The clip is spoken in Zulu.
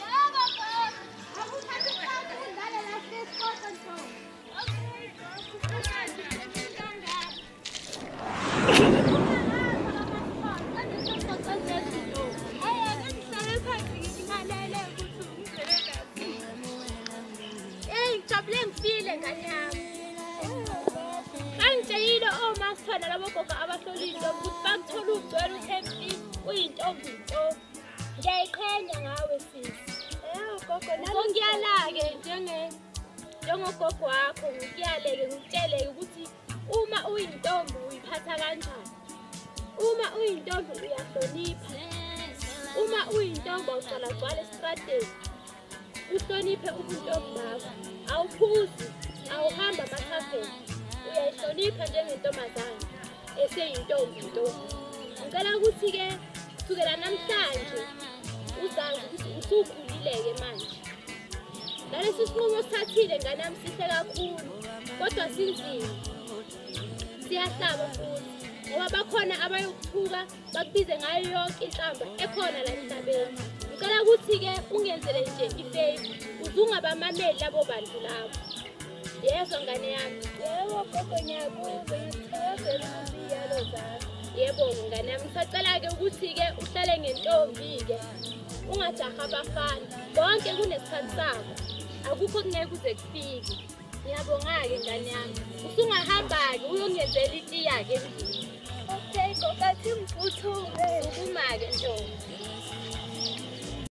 Yebo gogo. Akuthathe isikhathi ukudlala la sesikodwa ntombi. Okay gogo. Ngijabule ngifile ngane yami. Bangitshelile omasithwana labo gogo abahlola intombi ukuthi bakuthola ugcwele uthempi uyintombi nto. Ngiyayiqhenya ngawe sisi. Yebo gogo, nami ngiyala-ke njengogogo wakho ngikuyaleke ngikutsheleke ukuthi uma uyintombi uyiphatha kanjani. Uma uyintombi uyahlonipha. Uma uyintombi awugcwalagcwala esitradeni. Uhloniphe ubuntombi bakho. Awuphuzi, awuhamba amathaveni. Uyayihlonipha njengentombazane eseyintombi nto. Ngicela ukuthi-ke kusukela namhlanje uzazi ukuthi usukhulile-ke manje. Nalesi sinqumo osithathile ngane yami sihle kakhulu, kodwa sinzima. Siyahlaba futhi ngoba bakhona abayokuthuka bakubize ngayo yonke inhlamba ekhona la emhlabeni. Ngicela ukuthi-ke ungenzele nje ifavour, uze ungabamameli labo bantu labo. Yezwa ngane yami? Yebo gogo, ngiyakuzwa, ngiyakuthokozela ukuthi iy'yalo zakho. Yebo ngane yami, ngisacela-ke ukuthi-ke uhlale ngentombi-ke, ungajahi abafana. Konke kunesikhathi sako, akukho kungeke kuze kufike. Ngiyabonga-ke ngane yami. Usungahamba-ke uyongenzela itiya-ke endlini. Okay gogo, athi ngiphuthume. Sukuma-ke ntombi.